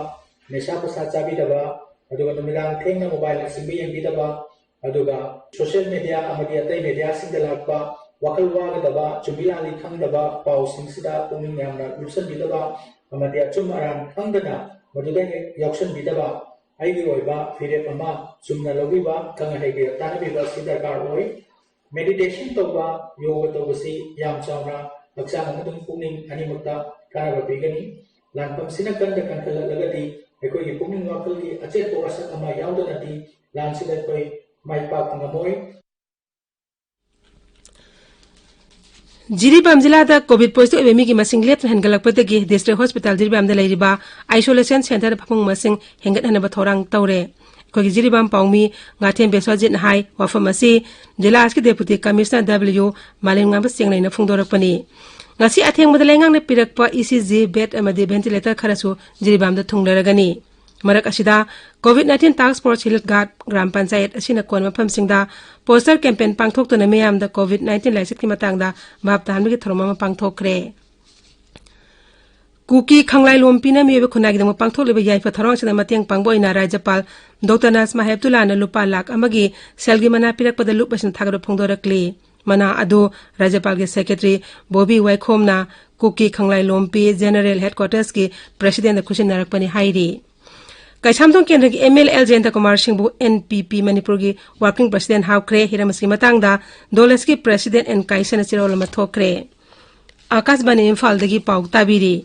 ꯅꯤꯁꯥ ꯄꯁꯥ ꯆꯥꯕꯤꯗꯕ, ꯑꯗꯨꯒ ꯅꯨꯃꯤꯗꯥꯡ ꯊꯦꯡꯅ mobileꯅꯆꯤꯡꯕ ꯌꯦꯡꯕꯤꯗꯕ, ꯑꯗꯨꯒ social media ꯑꯃꯗꯤ ꯑꯇꯩ mediaꯁꯤꯡꯗ ꯂꯥꯛꯄ ꯋꯥꯈꯜ ꯋꯥꯒꯗꯕ, ꯆꯨꯝꯃꯤ ꯂꯥꯜꯂꯤ ꯈꯪꯗꯕ ꯄꯥꯎꯁꯤꯡꯁꯤꯗ ꯄꯨꯛꯅꯤꯡ ꯌꯥꯝꯅ ꯂꯨꯞꯁꯤꯟꯕꯤꯗꯕ ꯑꯃꯗꯤ ꯑꯆꯨꯝ ꯑꯔꯥꯟ ꯈꯪꯗꯅ ꯃꯗꯨꯗ ꯍꯦꯛ ꯌꯥꯎꯁꯤꯟꯕꯤꯗꯕ, ꯑꯩꯒꯤ ꯑꯣꯏꯕ ꯐꯤꯔꯦꯞ ꯑꯃ ꯆꯨꯝꯅ ꯂꯧꯕꯤꯕ, ꯈꯪ ꯑꯍꯩꯒ ꯇꯥꯟꯅꯕꯤꯕ ꯑꯁꯤ ꯗꯔꯀꯥꯔ ꯑꯣꯏ꯫ Meditation ꯇꯧꯕ, ꯌꯣꯒ ꯇꯧꯕꯁꯤ ꯌꯥꯝ ꯆꯥꯎꯅ ꯍꯛꯆꯥꯡ ꯑꯃꯁꯨꯡ ꯄꯨꯛꯅꯤꯡ ꯑꯅꯤꯃꯛꯇ ꯀꯥꯟꯅꯕ ꯄꯤꯒꯅꯤ꯫ ꯂꯥꯟꯐꯝꯁꯤꯅ ꯀꯟꯗ ꯀꯟꯈꯠꯂꯛꯂꯒꯗꯤ ꯑꯩꯈꯣꯏꯒꯤ ꯄꯨꯛꯅꯤꯡ ꯋꯥꯈꯜꯒꯤ ꯑꯆꯦꯠꯄ ꯋꯥꯁꯛ ꯑꯃ ꯌꯥꯎꯗꯅꯗꯤ ꯂꯥꯟꯁꯤꯗ ꯑꯩꯈꯣꯏ ꯃꯥꯏ ꯄꯥꯛꯄ ꯉꯝꯃꯣꯏ꯫ ꯖꯤꯔꯤꯕꯥꯝ ꯖꯤꯂꯥꯗ COVID positive ꯑꯣꯏꯕ ꯃꯤꯒꯤ ꯃꯁꯤꯡ ꯂꯦꯞꯇꯅ ꯍꯦꯟꯒꯠꯂꯛꯄꯗꯒꯤ district hospital ꯖꯤꯔꯤꯕꯥꯝꯗ ꯂꯩꯔꯤꯕ isolation centre ꯐꯃꯨꯡ ꯃꯁꯤꯡ ꯍꯦꯟꯒꯠꯍꯟꯅꯕ ꯊꯧꯔꯥꯡ ꯇꯧꯔꯦ꯫ ꯑꯩꯈꯣꯏꯒꯤ ꯖꯤꯔꯤꯕꯥꯝ ꯄꯥꯎꯃꯤ ꯉꯥꯊꯦꯝ ꯕꯤꯁ꯭ꯋꯥꯖꯤꯠꯅ ꯍꯥꯏ, ꯋꯥꯐꯝ ꯑꯁꯤ ꯖꯤꯂꯥ ꯑꯁꯤꯒꯤ Deputy Commissioner W ꯃꯥꯂꯦꯝꯉꯥꯟꯕ ꯆꯦꯡꯂꯩꯅ ꯐꯣꯡꯗꯣꯔꯛꯄꯅꯤ꯫ ꯉꯁꯤ ꯑꯊꯦꯡꯕꯗ ꯂꯩꯉꯥꯛꯅ ꯄꯤꯔꯛꯄ ECG bed ꯑꯃꯗꯤ ventilator ꯈꯔꯁꯨ ꯖꯤꯔꯤꯕꯥꯝꯗ ꯊꯨꯡꯂꯔꯒꯅꯤ꯫ ꯃꯔꯛ ꯑꯁꯤꯗ, COVID nineteen Task Force hill guard gram panchayat ꯑꯁꯤꯅ ꯀꯣꯟꯕ ꯃꯐꯝꯁꯤꯡꯗ poster campaign ꯄꯥꯡꯊꯣꯛꯇꯨꯅ ꯃꯤꯌꯥꯝꯗ COVID nineteen ꯂꯥꯏꯆꯠꯀꯤ ꯃꯇꯥꯡꯗ ꯚꯥꯞ ꯇꯥꯍꯟꯕꯒꯤ ꯊꯧꯔꯝ ꯑꯃ ꯄꯥꯡꯊꯣꯛꯈ꯭ꯔꯦ꯫ ꯀꯨꯀꯤ ꯈꯪꯂꯥꯏ ꯂꯣꯝꯄꯤꯅ ꯃꯤꯑꯣꯏꯕ ꯈꯨꯟꯅꯥꯏꯒꯤꯗꯃꯛ ꯄꯥꯡꯊꯣꯛꯂꯤꯕ ꯌꯥꯏꯐ ꯊꯧꯔꯥꯡꯁꯤꯡꯗ ꯃꯇꯦꯡ ꯄꯥꯡꯕ ꯑꯣꯏꯅ ꯔꯥꯖ꯭ꯌꯄꯥꯜ ꯗꯣꯛꯇꯔ ꯅꯥꯖꯃꯥ ꯍꯦꯞꯇꯨꯂꯥꯅ ꯂꯨꯄꯥ ꯂꯥꯈ ꯑꯃꯒꯤ ꯁꯦꯜꯒꯤ ꯃꯅꯥ ꯄꯤꯔꯛꯄꯗ ꯂꯨꯞ ꯑꯁꯤꯅ ꯊꯥꯒꯠꯄ ꯐꯣꯡꯗꯣꯔꯛꯂꯤ꯫ ꯃꯅꯥ ꯑꯗꯨ ꯔꯥꯖ꯭ꯌꯄꯥꯜꯒꯤ ꯁꯦꯀ꯭ꯔꯦꯇꯔꯤ ꯕꯣꯕꯤ ꯋꯥꯏꯈꯣꯝꯅ ꯀꯨꯀꯤ ꯈꯪꯂꯥꯏ ꯂꯣꯝꯄꯤ ꯖꯦꯅꯔꯦꯜ ꯍꯦꯗꯀ꯭ꯋꯥꯇꯔꯁꯀꯤ ꯄ꯭ꯔꯦꯁꯤꯗꯦꯟꯗ ꯈꯨꯠꯁꯤꯟꯅꯔꯛꯄꯅꯤ ꯍꯥꯏꯔꯤ꯫ ꯀꯩꯁꯥꯝꯊꯣꯡ ꯀꯦꯟꯗ꯭ꯔꯒꯤ M L L Jayanta Kumar ꯁꯤꯡꯕꯨ ꯑꯦꯟ ꯄꯤ ꯄꯤ ꯃꯅꯤꯄꯨꯔꯒꯤ ꯋꯥꯔꯀꯤꯡ ꯄ꯭ꯔꯦꯁꯤꯗꯦꯟ ꯍꯥꯞꯈ꯭ꯔꯦ꯫ ꯍꯤꯔꯝ ꯑꯁꯤꯒꯤ ꯃꯇꯥꯡꯗ ꯗꯣꯂꯁꯀꯤ ꯄ꯭ꯔꯦꯁꯤꯗꯦꯟ ꯑꯦꯟ ꯀꯥꯏꯁꯟꯅ ꯆꯦꯔꯣꯜ ꯑꯃ ꯊꯣꯛꯈ꯭ꯔꯦ꯫ ꯑꯥꯀꯥꯁꯕꯥꯅꯤ ꯏꯝꯐꯥꯜꯗꯒꯤ ꯄꯥꯎ ꯇꯥꯕꯤꯔꯤ꯫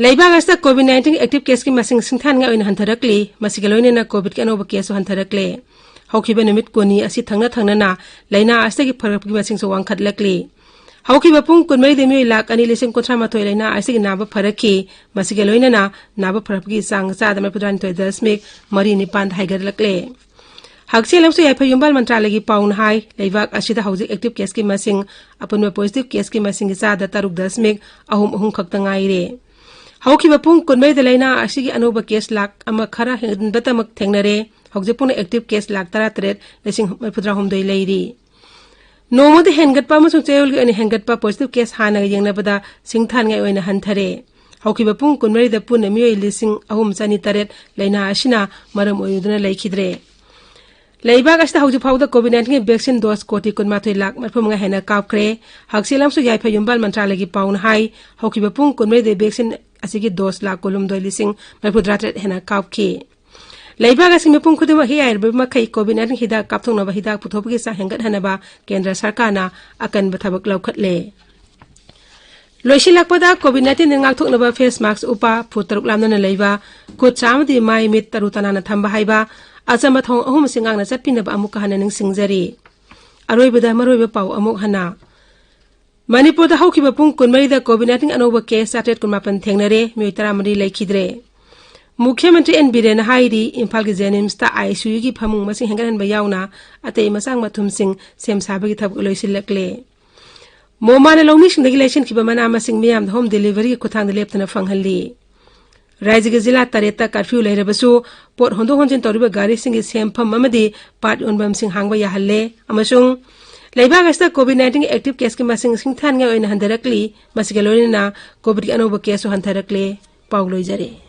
ꯂꯩꯕꯥꯛ ꯑꯁꯤꯗ ꯀꯣꯚꯤꯗ ꯅꯥꯏꯟꯇꯤꯟ ꯑꯦꯛꯇꯤꯚ ꯀꯦꯁꯀꯤ ꯃꯁꯤꯡ ꯁꯤꯡꯊꯥꯅꯤꯡꯉꯥꯏ ꯑꯣꯏꯅ ꯍꯟꯊꯔꯛꯂꯤ꯫ ꯃꯁꯤꯒ ꯂꯣꯏꯅꯅ ꯀꯣꯚꯤꯗꯀꯤ ꯑꯅꯧꯕ ꯀꯦꯁꯁꯨ ꯍꯟꯊꯔꯛꯂꯦ꯫ ꯍꯧꯈꯤꯕ ꯅꯨꯃꯤꯠ ꯀꯨꯟꯅꯤ ꯑꯁꯤ ꯊꯪꯅ ꯊꯪꯅꯅ ꯂꯥꯏꯅꯥ ꯑꯁꯤꯗꯒꯤ ꯐꯔꯛꯄꯒꯤ ꯃꯁꯤꯡꯁꯨ ꯋꯥꯡꯈꯠꯂꯛꯂꯤ꯫ ꯍꯧꯈꯤꯕ ꯄꯨꯡ ꯀꯨꯟꯃꯔꯤꯗ ꯃꯤꯑꯣꯏ ꯂꯥꯈ ꯑꯅꯤ ꯂꯤꯁꯤꯡ ꯀꯨꯟꯊ꯭ꯔꯥ ꯃꯥꯊꯣꯏ ꯂꯥꯏꯅꯥ ꯑꯁꯤꯒꯤ ꯅꯥꯕ ꯐꯔꯛꯈꯤ꯫ ꯃꯁꯤꯒ ꯂꯣꯏꯅꯅ ꯅꯥꯕ ꯐꯔꯛꯄꯒꯤ ꯆꯥꯡ ꯆꯥꯗ ꯃꯔꯤꯐꯨꯇꯔꯥꯅꯤꯊꯣꯏ ꯗꯁꯃꯤꯛ ꯃꯔꯤ ꯅꯤꯄꯥꯟꯗ ꯍꯥꯏꯒꯠꯂꯛꯂꯦ꯫ ꯍꯛꯁꯦꯜ ꯑꯃꯁꯨꯡ ꯌꯥꯏꯐ ꯌꯨꯝꯕꯥꯜ ꯃꯟꯇ꯭ꯔꯥꯂꯌꯒꯤ ꯄꯥꯎꯅ ꯍꯥꯏ, ꯂꯩꯕꯥꯛ ꯑꯁꯤꯗ ꯍꯧꯖꯤꯛ ꯑꯦꯛꯇꯤꯚ ꯀꯦꯁꯀꯤ ꯃꯁꯤꯡ ꯑꯄꯨꯟꯕ ꯄꯣꯖꯤꯇꯤꯚ ꯀꯦꯁꯀꯤ ꯃꯁꯤꯡꯒꯤ ꯆꯥꯗ ꯇꯔꯨꯛ ꯗꯁꯃꯤꯛ ꯑꯍꯨꯝ ꯑꯍꯨꯝ ꯈꯛꯇ ꯉꯥꯏꯔꯦ꯫ ꯍꯧꯈꯤꯕ ꯄꯨꯡ ꯀꯨꯟꯃꯔꯤꯗ ꯂꯥꯏꯅꯥ ꯑꯁꯤꯒꯤ ꯑꯅꯧꯕ ꯀꯦꯁ ꯂꯥꯈ ꯑꯃ ꯈꯔ ꯍꯦꯟꯕꯇꯃꯛ ꯊꯦꯡꯅꯔꯦ꯫ ꯍꯧꯖꯤꯛ ꯄꯨꯟꯅ ꯑꯦꯛꯇꯤꯚ ꯀꯦꯁ ꯂꯥꯈ ꯇꯔꯥꯇꯔꯦꯠ ꯂꯤꯁꯤꯡ ꯃꯔꯤꯐꯨꯇꯔꯥꯍꯨꯝꯗꯣꯏ ꯂꯩꯔꯤ꯫ ꯅꯣꯡꯃꯗ ꯍꯦꯟꯒꯠꯄ ꯑꯃꯁꯨꯡ ꯆꯌꯣꯜꯒꯤ ꯑꯣꯏꯅ ꯍꯦꯟꯒꯠꯄ ꯄꯣꯖꯤꯇꯤꯚ ꯀꯦꯁ ꯍꯥꯟꯅꯒ ꯌꯦꯡꯅꯕꯗ ꯁꯤꯡꯊꯥꯅꯤꯡꯉꯥꯏ ꯑꯣꯏꯅ ꯍꯟꯊꯔꯦ꯫ ꯍꯧꯈꯤꯕ ꯄꯨꯡ ꯀꯨꯟꯃꯔꯤꯗ ꯄꯨꯟꯅ ꯃꯤꯑꯣꯏ ꯂꯤꯁꯤꯡ ꯑꯍꯨꯝ ꯆꯅꯤ ꯇꯔꯦꯠ ꯂꯥꯏꯅꯥ ꯑꯁꯤꯅ ꯃꯔꯝ ꯑꯣꯏꯔꯨꯗꯨꯅ ꯂꯩꯈꯤꯗ꯭ꯔꯦ꯫ ꯂꯩꯕꯥꯛ ꯑꯁꯤꯗ ꯍꯧꯖꯤꯛ ꯐꯥꯎꯕꯗ ꯀꯣꯚꯤꯗ ꯅꯥꯏꯟꯇꯤꯟꯒꯤ ꯚꯦꯛꯁꯤꯟ ꯗꯣꯁ ꯀꯣꯇꯤ ꯀꯨꯟꯃꯥꯊꯣꯏ ꯂꯥꯈ ꯃꯔꯤꯐꯨꯃꯉꯥ ꯍꯦꯟꯅ ꯀꯥꯞꯈ꯭ꯔꯦ꯫ ꯍꯛꯁꯦꯜ ꯑꯃꯁꯨꯡ ꯌꯥꯏꯐ ꯌꯨꯝꯕꯥꯜ ꯃꯟꯇ꯭ꯔꯥꯂꯌꯒꯤ ꯄꯥꯎꯅ ꯍꯥꯏ, ꯍꯧꯈꯤꯕ ꯄꯨꯡ ꯀꯨꯟꯃꯔꯤꯗ ꯚꯦꯛꯁꯤꯟ ꯑꯁꯤꯒꯤ ꯗꯣꯁ ꯂꯥꯈ ꯀꯨꯟꯍꯨꯝꯗꯣꯏ ꯂꯤꯁꯤꯡ ꯃꯔꯤꯐꯨꯇꯔꯥꯇꯔꯦꯠ ꯍꯦꯟꯅ ꯀꯥꯞꯈꯤ꯫ ꯂꯩꯕꯥꯛ ꯑꯁꯤ ꯃꯤꯄꯨꯝ ꯈꯨꯗꯤꯡꯃꯛ ꯍꯤ ꯍꯥꯏꯔꯤꯕ ꯃꯈꯩ ꯀꯣꯚꯤꯗ ꯅꯥꯏꯟꯇꯤꯟ ꯍꯤꯗꯥꯛ ꯀꯥꯞꯊꯣꯛꯅꯕ ꯍꯤꯗꯥꯛ ꯄꯨꯊꯣꯛꯄꯒꯤ ꯆꯥꯡ ꯍꯦꯟꯒꯠꯍꯟꯅꯕ ꯀꯦꯟꯗ꯭ꯔ ꯁꯔꯀꯥꯔꯅ ꯑꯀꯟꯕ ꯊꯕꯛ ꯂꯧꯈꯠꯂꯦ꯫ ꯂꯣꯏꯁꯤꯜꯂꯛꯄꯗ ꯀꯣꯚꯤꯗ ꯅꯥꯏꯟꯇꯤꯟꯗꯒꯤ ꯉꯥꯛꯊꯣꯛꯅꯕ ꯐꯦꯁ ꯃꯥꯛꯁ ꯎꯞꯄ, ꯐꯨꯠ ꯇꯔꯨꯛ ꯂꯥꯞꯅꯅ ꯂꯩꯕ, ꯈꯨꯠ ꯁꯥ ꯑꯃꯗꯤ ꯃꯥꯏ ꯃꯤꯠ ꯇꯔꯨ ꯇꯅꯥꯟꯅ ꯊꯝꯕ ꯍꯥꯏꯕ ꯑꯆꯝꯕ ꯊꯧꯑꯣꯡ ꯑꯍꯨꯝ ꯑꯁꯤ ꯉꯥꯛꯅ ꯆꯠꯄꯤꯅꯕ ꯑꯃꯨꯛꯀ ꯍꯟꯅ ꯅꯤꯡꯁꯤꯡꯖꯔꯤ꯫ ꯑꯔꯣꯏꯕꯗ ꯃꯔꯨꯑꯣꯏꯕ ꯄꯥꯎ ꯑꯃꯨꯛ ꯍꯟꯅ꯫ ꯃꯅꯤꯄꯨꯔꯗ ꯍꯧꯈꯤꯕ ꯄꯨꯡ ꯀꯨꯟꯃꯔꯤꯗ ꯀꯣꯚꯤꯗ ꯅꯥꯏꯟꯇꯤꯟ ꯑꯅꯧꯕ ꯀꯦꯁ ꯆꯥꯇ꯭ꯔꯦꯠ ꯀꯨꯟꯃꯥꯄꯟ ꯊꯦꯡꯅꯔꯦ, ꯃꯤꯑꯣꯏ ꯇꯔꯥꯃꯔꯤ ꯂꯩꯈꯤꯗ꯭ꯔꯦ꯫ ꯃꯨꯈ꯭ꯌ ꯃꯟꯇ꯭ꯔꯤ ꯑꯦꯟ ꯕꯤꯔꯦꯟꯅ ꯍꯥꯏꯔꯤ, ꯏꯝꯐꯥꯜꯒꯤ ꯖꯦꯅꯤꯝꯁꯇ ꯑꯥꯏ ꯁꯤ ꯌꯨꯒꯤ ꯐꯃꯨꯡ ꯃꯁꯤꯡ ꯍꯦꯟꯒꯠꯍꯟꯕ ꯌꯥꯎꯅ ꯑꯇꯩ ꯃꯆꯥꯛ ꯃꯊꯨꯝꯁꯤꯡ ꯁꯦꯝ ꯁꯥꯕꯒꯤ ꯊꯕꯛ ꯂꯣꯏꯁꯤꯜꯂꯛꯂꯦ꯫ ꯃꯣꯃꯥꯅ ꯂꯧꯃꯤꯁꯤꯡꯗꯒꯤ ꯂꯩꯁꯤꯟꯈꯤꯕ ꯃꯅꯥ ꯃꯁꯤꯡ ꯃꯤꯌꯥꯝꯗ ꯍꯣꯝ ꯗꯦꯂꯤꯚꯔꯤꯒꯤ ꯈꯨꯠꯊꯥꯡꯗ ꯂꯦꯞꯇꯅ ꯐꯪꯍꯜꯂꯤ꯫ ꯔꯥꯖ꯭ꯌꯒꯤ ꯖꯤꯂꯥ ꯇꯔꯦꯠꯇ ꯀꯔꯐ꯭ꯌꯨ ꯂꯩꯔꯕꯁꯨ, ꯄꯣꯠ ꯍꯣꯟꯗꯣꯛ ꯍꯣꯟꯖꯤꯟ ꯇꯧꯔꯤꯕ ꯒꯥꯔꯤꯁꯤꯡꯒꯤ ꯁꯦꯝꯐꯝ ꯑꯃꯗꯤ ꯄꯥꯔꯠ ꯌꯣꯟꯐꯝꯁꯤꯡ ꯍꯥꯡꯕ ꯌꯥꯍꯜꯂꯦ ꯑꯃꯁꯨꯡ ꯂꯩꯕꯥꯛ ꯑꯁꯤꯗ ꯀꯣꯚꯤꯗ ꯅꯥꯏꯟꯇꯤꯟꯒꯤ ꯑꯦꯛꯇꯤꯚ ꯀꯦꯁꯀꯤ ꯃꯁꯤꯡ ꯁꯤꯡꯊꯥꯅꯤꯡꯉꯥꯏ ꯑꯣꯏꯅ ꯍꯟꯊꯔꯛꯂꯤ꯫ ꯃꯁꯤꯒ ꯂꯣꯏꯅꯅ ꯀꯣꯚꯤꯗꯀꯤ ꯑꯅꯧꯕ ꯀꯦꯁꯁꯨ ꯍꯟꯊꯔꯛꯂꯦ꯫ ꯄꯥꯎ ꯂꯣꯏꯖꯔꯦ꯫